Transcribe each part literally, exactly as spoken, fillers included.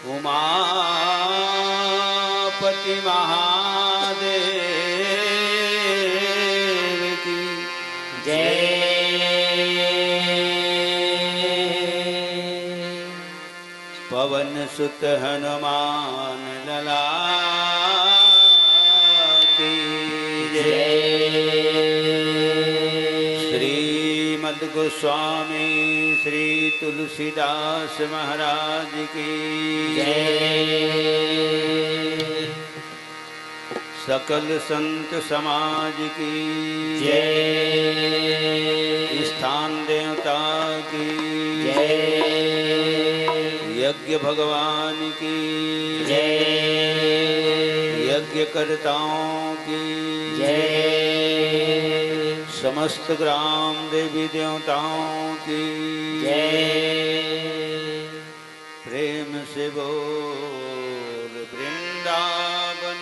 उमापति महादेव की जय। पवन सुत हनुमान लला की जय। श्रीमद गोस्वामी श्री तुलसीदास महाराज की जय। सकल संत समाज की जय। स्थान देवता की जय। यज्ञ भगवान की जय। यज्ञकर्ताओं की जय। समस्त ग्राम देवी देवताओं की जय। प्रेम से बोल वृंदावन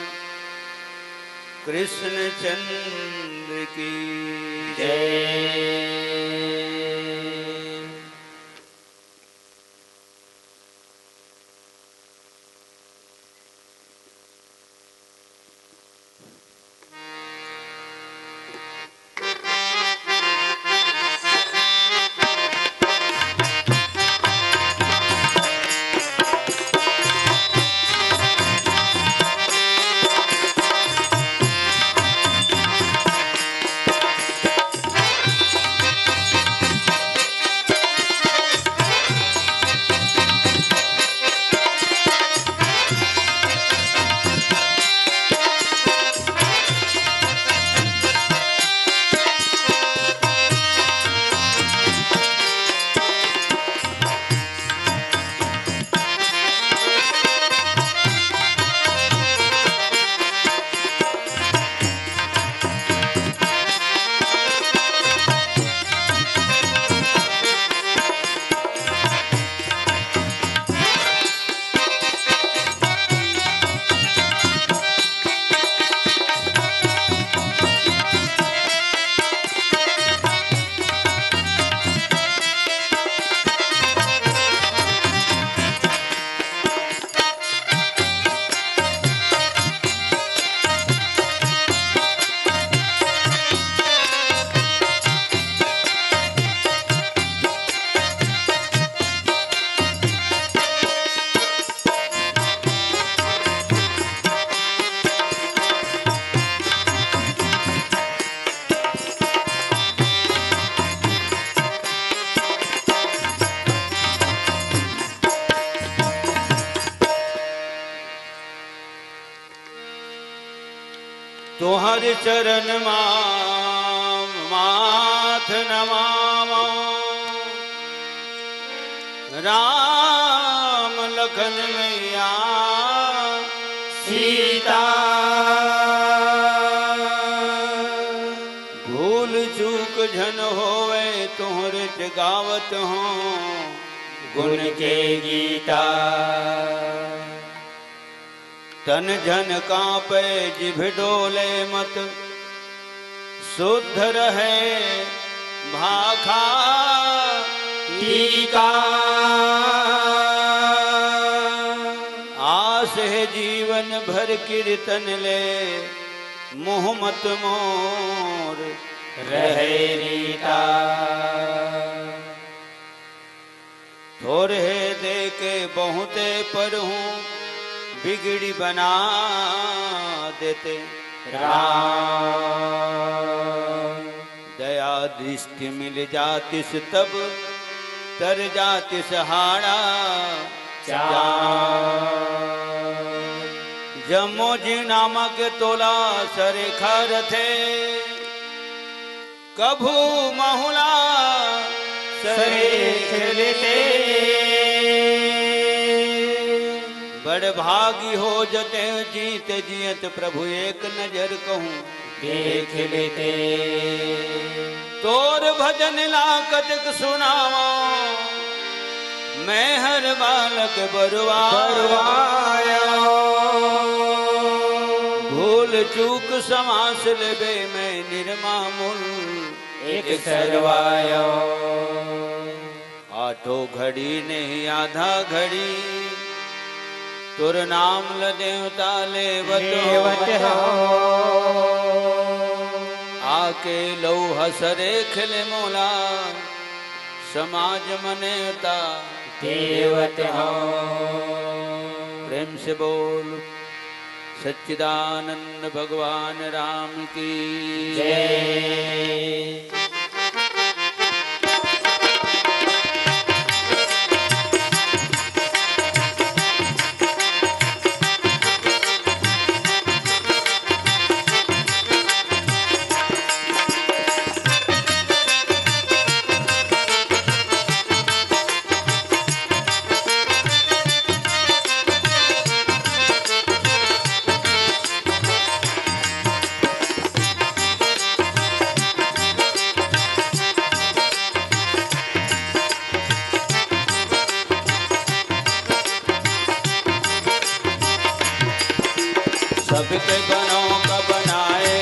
कृष्ण चंद्र की जय। तोहर चरण मा माथ नमावो, राम लखन मैया सीता। भूल चूक झन होवे, तोहरे ते गावत हों गुण के गीता। तन झन कांपे जिभ डोले मत, शुद्ध रहे भाखा टीका। आस हे जीवन भर कीर्तन ले, मुँह मत मोर रहे रीता। थोरहे देके बहुते परहूँ, बिगड़ी बना देते राम। दया दृष्टि मिल जातिस तब, तर जातिस हाड़ा चाँद। जम्मो जी नामक तोला सरेखा रथे, कभू महुला सरेख लेते। बड़ भागी हो जते जीत जियत प्रभु एक नजर कहूँ देख लेते। तोर भजन ला कतक सुनावा, मैं हर बालक बरवा बरवाया। भूल चूक समास लेबे मैं निरमामुल एक सरवायो। आठो घड़ी नहीं आधा घड़ी, तोर नाम ल देवता लेवत हो। लेवत हो। आके लौहा सरेख ले मोला, समाज म नेवता देवत हो। प्रेम से बोल सच्चिदानंद भगवान राम की जय। सबके बनों का बनाए,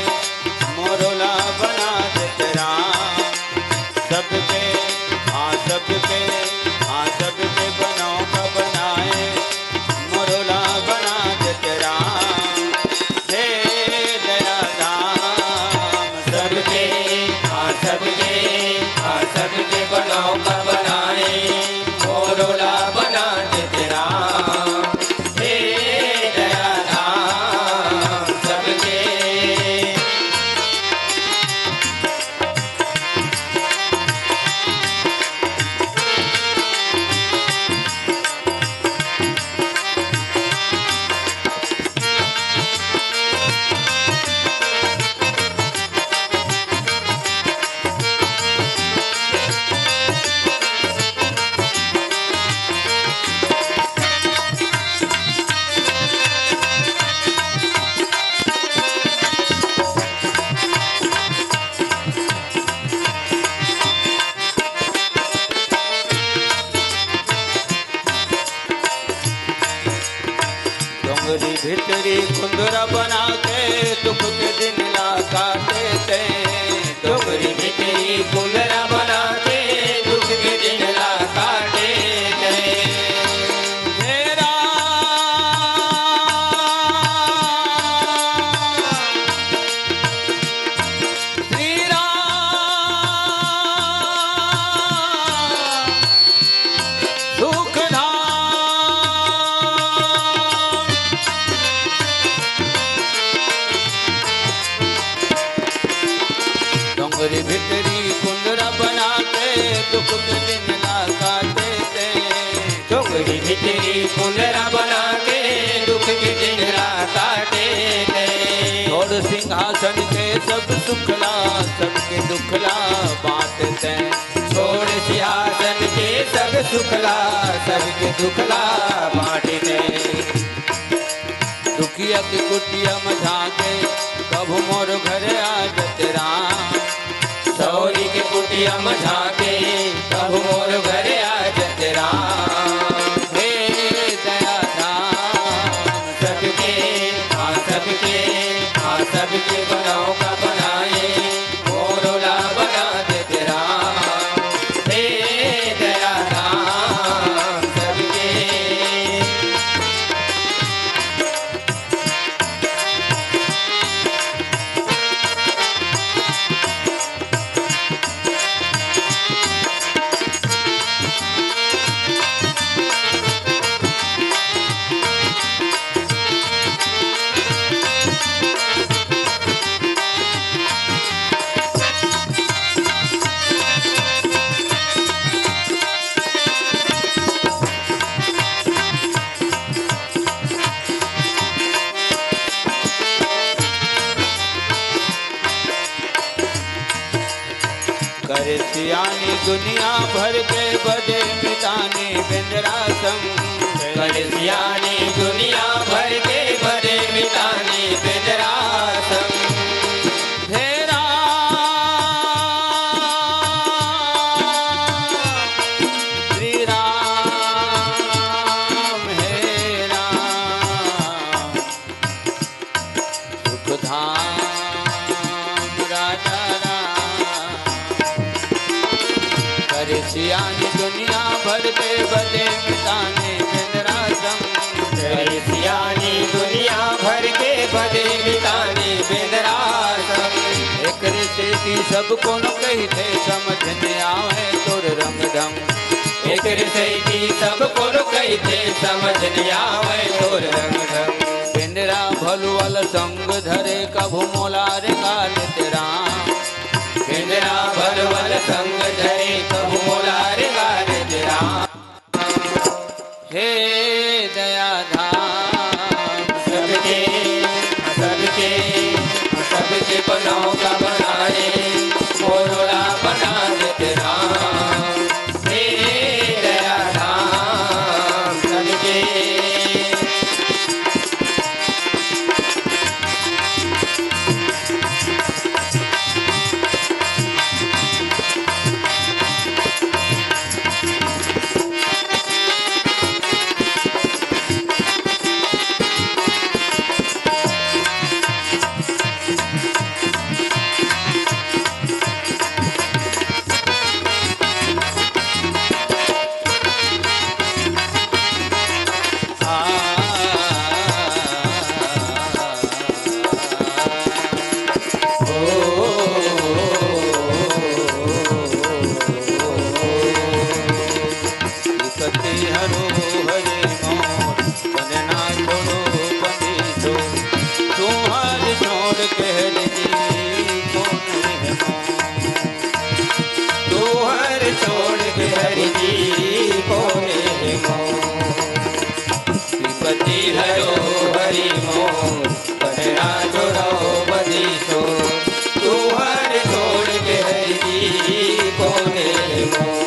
मोरो ला बना दे तेरा। सबके, हाँ सबके, हाँ सबके बनों का बनाए, मोरो ला बना दे तेरा। हे दया धाम सबके, हाँ सबके, हाँ सबके बनों का बनाए, मोरो ला बना दे तेरा। हे दया धाम सबके। डोंगरी भीतरी कुंदरा बना के दुख के दिन ला काटे ते। डोंगरी भीतरी कुंदरा बना के दुख के दिन ला काटे ते। हे राम, श्री राम, सुख धाम। डोंगरी भीतरी कुंदरा बना के दुख के दिन ला काटे ते। डोंगरी भीतरी कुंदरा बना के दुख के दिन ला काटे ते। छोड़ सिंहासन के सब सुखला, सबके दुखला बांट ते। छोड़ सिंहासन के सब सुखला, सबके दुखला बांट दे। दुखिया के कुटिया म झांके, कभू मोर घर आ जते राम। सौरी के कुटिया म झांके, कभू मोर घर आ जते राम। हे दया धाम सबके, हाँ सबके, हाँ सबके बनों का बनाए। मोरो ला बना दे तेरा, हे दया धाम सबके। करे सियानी दुनिया भर के बदे मिटानी बेंदरा संग। करे सियानी दुनिया भर के बदे मिटानी बेंदरा संग। हे राम, श्री राम, हे राम। सुख धाम राजा राम। करे सियानी दुनिया भर के बदे मिटाने बेंदरा संग। कहे सियानी दुनिया भर के बदे मितानी बेंदरा संग। एकरे सेती सब कोनो कहिथे समझ न आवय तोर रंग ढंग। एकरे सेती सब कोनो कहिथे समझ न आवय तोर रंग ढंग। बेंदरा भलुवल संग धरे कभू मोला रे गाले तेरा। बेंदरा भलुवल संग धरे कभू मोला रे गाले तेरा। हे दया धाम सबके, सबके, सबके बनाओ का बनाए, मोरोला बना दे तेरा। हे दया धाम सबके। तुहर छोड़ के हरि जी कोने मोर। विपत्ति हरो हरि मोर, पहरा छोड़ो बदी छोड़। तुहर छोड़ के हरि जी कोने मोर।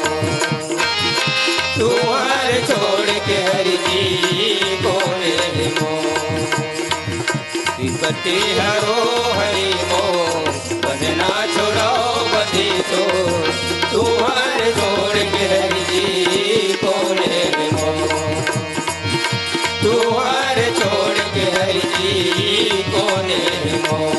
तुहर छोड़ के हरि जी कोने मोर। विपत्ति हरो हरि मोर, बंधना छुड़ाओ बदी छोड़। तुहर छोड़ के हरि जी कोने मोर। तुहर छोड़ के हरि जी कोने मोर।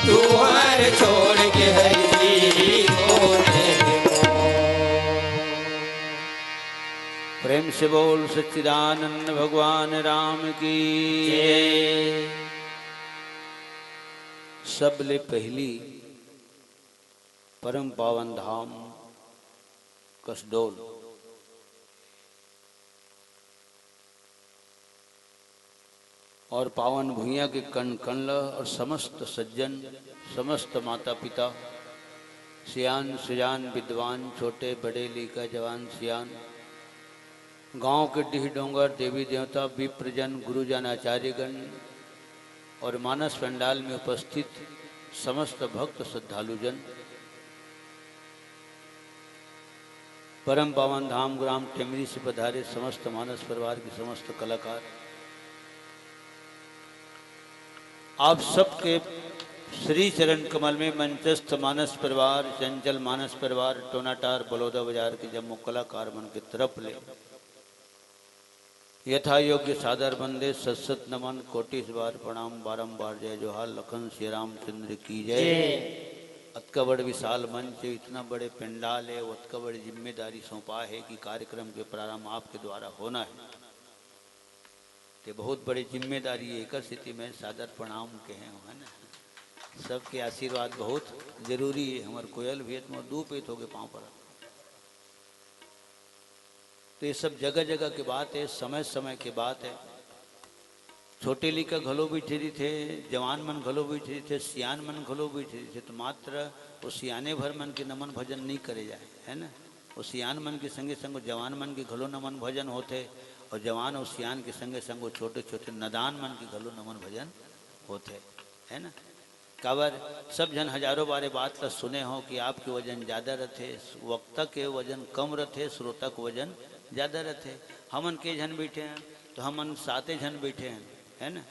तुहर छोड़ के हरि जी कोने मोर। प्रेम से बोल सच्चिदानंद भगवान राम की जय। सबले पहली परम पावन धाम कसडोल और पावन भुइयां के कण कण ल और समस्त सज्जन, समस्त माता पिता, सियान सुजान विद्वान, छोटे बड़े लइका जवान सियान, गांव के डीह डोंगर, देवी देवता, विप्रजन, गुरुजन, आचार्यगण और मानस पंडाल में उपस्थित समस्त भक्त श्रद्धालुजन, परम पावन धाम ग्राम टेमरी से पधारे समस्त मानस परिवार के समस्त कलाकार, आप सबके श्री चरण कमल में मंचस्थ मानस परिवार, चंचल मानस परिवार, टोनाटार बलौदा बाजार के जम्मो कलाकार मन के तरफ ले यथा योग्य सादर बंदे, सत सत नमन, कोटिस बार प्रणाम, बारंबार जय जोहार, लखन श्री रामचंद्र की जय। जय। अतका बड़ विशाल मंच हे, इतना बड़े पंडाल हे, अतका बड़े जिम्मेदारी सौंपा हे कि कार्यक्रम के प्रारंभ आपके द्वारा होना हे। ते बहुत बड़े जिम्मेदारी हे, एकर सेती मैं सादर प्रणाम कहे हंव, है ना? सबके आशीर्वाद बहुत जरूरी हे। हमर कोयल भी हे, त मोर दू पैर होगे पांव परा। तो ये सब जगह जगह के बात हे, समय समय के बात हे। छोटे लइका घलो बइठे रहिथे, जवान मन घलो बइठे रहिथे, सियान मन घलो बइठे रहिथे, तो मात्र वो सियाने भर मन के नमन भजन नइ करे जाए, है ना? वो सियान मन के संगे संग वो जवान मन के घलो नमन भजन होथे, और जवान और सियान के संगे संग वो छोटे छोटे नदान मन के घलो नमन भजन होथे, है ना? काबर, सब झन हजारों बार ये बात ल सुने हो कि आपके वजन ज्यादा रथे, वक्ता के वजन कम रथे, श्रोता के वजन ज्यादा रथे। हमन के झन बइठे हन, तो हमन साते झन बइठे हन, है ना?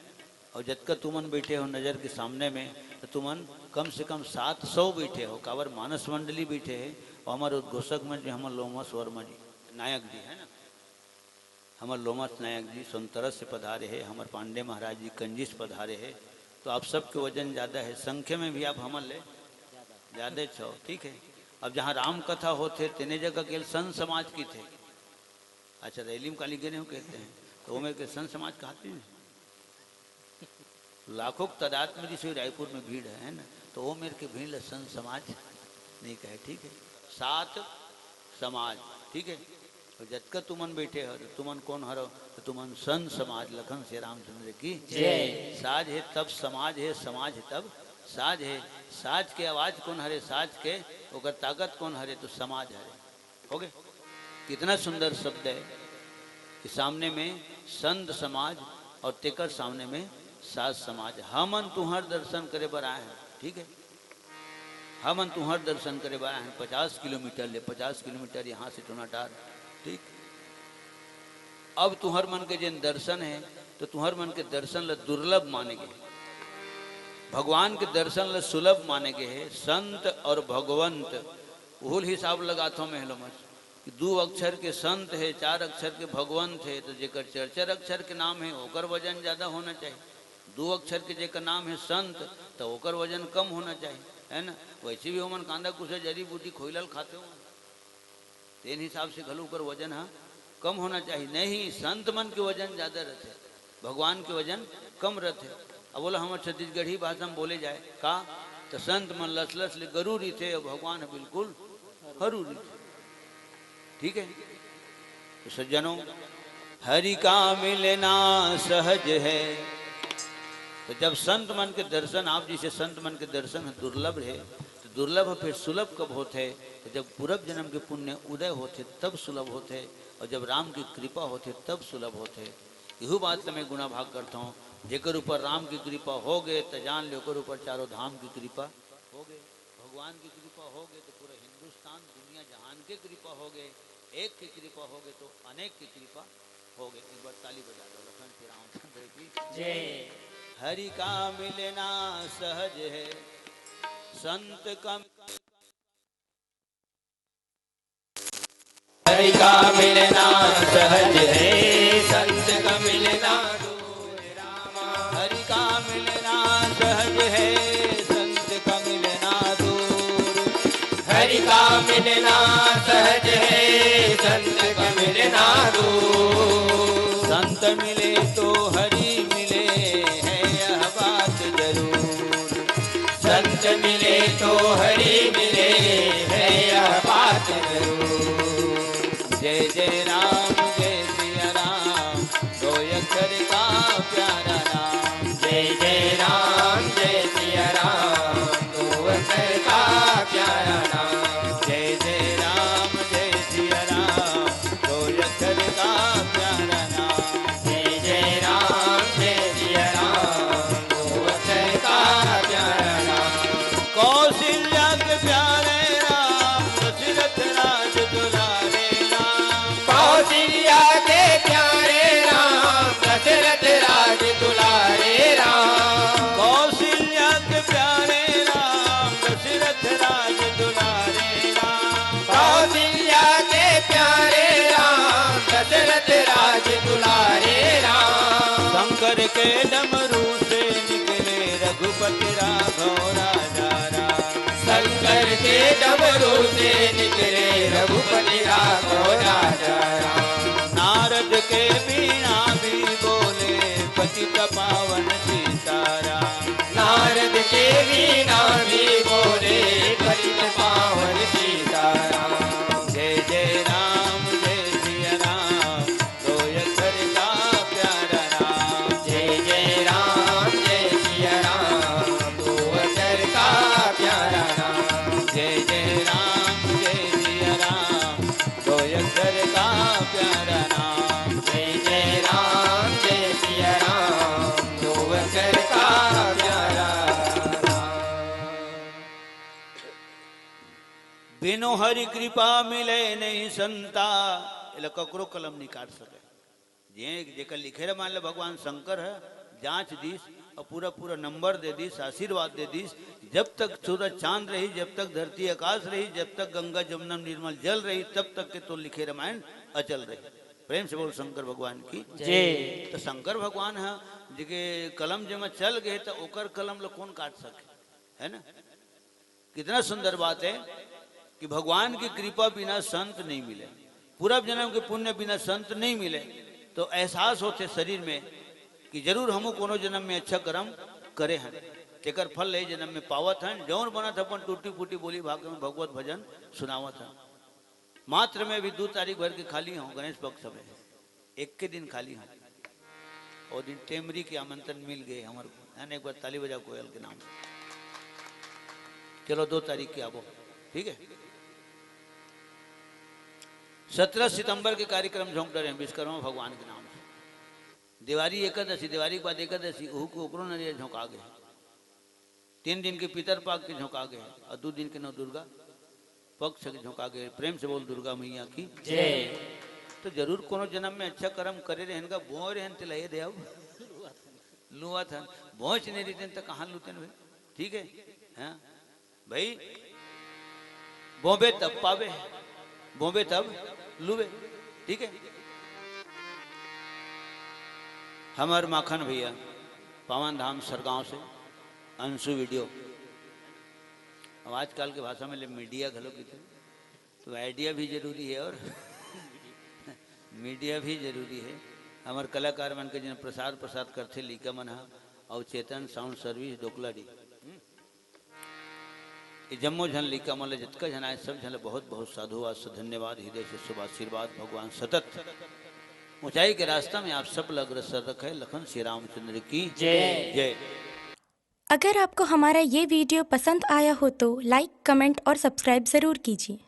और जतका तुमन बइठे हो नजर के सामने में, तो तुमन कम से कम सात सौ बइठे हो। काबर, मानस मंडली बइठे हे, और हमर उद्घोषक मन जो हमर लोमस वर्मा जी, नायक जी, है ना? हमर लोमस नायक जी सोनतरस से पधारे हे, हमर पांडे महाराज जी कंजिस पधारे हे, तो आप सबके वजन ज्यादा हे, संख्या में भी आप हमर ले ज्यादा छो, ठीक है। अब जहाँ राम कथा होथे, तेने जगह के संत समाज कथे। अच्छा, रैली में काली गे रहेंव कहते हैं, तो वो मेरे के संत समाज कहते हैं। लाखों की तादाद में जैसे रायपुर में भीड़ है, है ना, तो वो मेरे के भीड़ ला संत समाज नहीं कहे, ठीक है। सात समाज, ठीक है। और जतका तुमन बैठे हो, तो तुमन कौन हरो? तो तुमन संत समाज लखन से रामचंद्र की जय। साज है तब समाज है, समाज है तब साज है। साज के आवाज कौन हरे? साज के ओकर ताकत कौन हरे? तो समाज हरे। हो गए। कितना सुंदर शब्द है कि सामने में संत समाज और तेकर सामने में साज समाज। हमन तुहर दर्शन करे बर आए हैं, ठीक है। हमन तुहर दर्शन करे बर आए हैं। पचास किलोमीटर ले, पचास किलोमीटर यहाँ से टोनाटार, ठीक। अब तुहर मन के जेन दर्शन है, तो तुहर मन के दर्शन ल दुर्लभ माने गे, भगवान के दर्शन ल सुलभ माने गे है। संत और भगवंत, उहुल हिसाब लगाथो महलो मच कि दू अक्षर के संत है, चार अक्षर के भगवंत है, तो जेकर चार चार अक्षर के नाम है, ओकर वजन ज्यादा होना चाहिए। दू अक्षर के जेकर नाम है संत, तो ओकर वजन कम होना चाहिए, है ना। वैसे भी ओमन कांदा कुछ जड़ी बूटी खोइलल खाते हो, तेन हिसाब से घलो ओकर वजन ह कम होना चाहिए। नहीं, संत मन के वजन ज्यादा रहते, भगवान के वजन कम रहते। अब बोला, हमर छत्तीसगढ़ी भाषा में बोले जाए का, तो संत मन लसलस ले गरू रहिथे और भगवान ह बिल्कुल हरू रहिथे। ठीक है, तो सज्जनों, हरि का मिलना सहज है। तो जब संत मन के दर्शन, आप जैसे संत मन के दर्शन दुर्लभ है, तो दुर्लभ फिर सुलभ कब होते? तो जब पूर्व जन्म के पुण्य उदय होते, तब सुलभ होते, और जब राम की कृपा होते, तब सुलभ होते। यहू बात त मैं गुणा भाग करता हूँ। जेकर ऊपर राम की कृपा हो गए, तो जान ले, ओकर ऊपर चारों धाम की कृपा हो गए, भगवान की कृपा हो गए, तो पूरा हिंदुस्तान, दुनिया जहान के कृपा हो गए, एक की कृपा हो गए, तो अनेक की कृपा हो गए। एक बार ताली बजा दो लखन श्री रामचंद्र की। जय। हरि का मिलना सहज है, संत का हरि का मिलना सहज है, संत का मिलना दूर रामा। हरि का मिलना सहज है, संत का मिलना दूर। हरि का मिलना सहज है, संत का मिलना दूर। संत मिले तो हरि मिले है यह बात जरूर। संत मिले तो हरि मिले है यह बात जरूर। जय जय राम, जय सिया राम, दो अक्षर का प्यारा नाम। जय जय राम, जय सिया राम, दो अक्षर का प्यारा नाम। जय जय राम, जय सिया राम, दो अक्षर का प्यारा नाम। जय जय राम, जय सिया राम, दो अक्षर का प्यारा नाम। कौशल्या के प्यारे राम, दशरथ राज दुलारे राम। कौशल्या के प्यारे राम, दशरथ राज दुलारे राम। कौशल्या के प्यारे राम, दशरथ राज दुलारे राम। कौशल्या के प्यारे राम, दशरथ राज दुलारे राम। शंकर के डमरू से निकले रघुपति राघव राजा राम। शंकर के डमरू से निकले रघुपति राघव राजा राम। नारद के वीणा भी बोले पतित पावन सीताराम। नारद के वीणा भी बोले पतित पावन सीताराम। जय जय राम, जय सिया राम, दो अक्षर का प्यारा नाम। जय जय राम, जय सिया राम, दो अक्षर का प्यारा नाम। जय जय राम, जय सिया राम, दो अक्षर का प्यारा नाम। जय जय राम, जय सिया राम, दो अक्षर का प्यारा नाम। बिनु हरि कृपा मिले नहीं संता, एला ककरो कलम नहीं काट सके। जे जेकर लिखे रामायण ल भगवान शंकर ह जांच दिस और पूरा पूरा नंबर दे दिस, आशीर्वाद दे दिस। जब तक सूरज चांद रही, जब तक धरती आकाश रही, जब तक गंगा जमुना निर्मल जल रही, तब तक के तो लिखे रामायण अचल रही। प्रेम से बोल शंकर भगवान की जय। तो शंकर भगवान ह जेके कलम जेमा चल गए, तो ओकर कलम ल कौन काट सके, है ना? कितना सुंदर बात है कि भगवान की कृपा बिना संत नहीं मिले, पूर्व जन्म के पुण्य बिना संत नहीं मिले। तो एहसास होथे शरीर में कि जरूर हमू कोनो जन्म में अच्छा कर्म करे हन, तेकर फल ले जन्म में पावत हन। जौन बनत अपन टूटी फूटी बोली भाग में भगवत भजन सुनावत हन। मात्र मैं अभी दो तारीख भर के खाली हूँ, गणेश पक्ष में एक के दिन खाली हूँ। वो दिन टेमरी के आमंत्रण मिल गए हमारे को, है ना? एक बार ताली बजाओ कोयल के नाम से। चलो, दो तारीख के आबो, ठीक है। सत्रह सितंबर के कार्यक्रम झोंक डरे हैं विश्वकर्मा भगवान के नाम से। दिवाली एकादशी, दिवाली के बाद एकादशी, ओहू को ओकरो नरिया झोंका गए। तीन दिन के पितर पाक के झोंका गए और दो दिन के नव दुर्गा पक्ष के झोंका गए। प्रेम से बोल दुर्गा मैया की। जय। तो जरूर कोनो जन्म में अच्छा कर्म करे रहन का, बोए रहन तेला ये दे अब। लुआ था, भोज नहीं देते तो कहाँ लुते भाई? ठीक है, हाँ भाई, बोबे तब पावे, बोबे तब लुबे, ठीक है। हमार माखन भैया, पावन धाम सरगांव से, अंशु वीडियो। अब आजकल के भाषा में ले मीडिया घलो किथे, तो आइडिया भी जरूरी है और मीडिया भी जरूरी है। हमार कलाकार मन के जिन प्रसार प्रसार करथे लइका मन हा, और चेतन साउंड सर्विस डोकलाडी, हम्म? ये जम्मो झन लइका मन ले जतका झन आए, सब झन ले बहुत बहुत साधुवाद से धन्यवाद, हृदय से शुभ आशीर्वाद। भगवान सतत ऊंचाई के रास्ता में आप सब ल अग्रसर रखे। लखन श्री रामचंद्र की जय। जय। अगर आपको हमारा ये वीडियो पसंद आया हो तो लाइक, कमेंट और सब्सक्राइब ज़रूर कीजिए।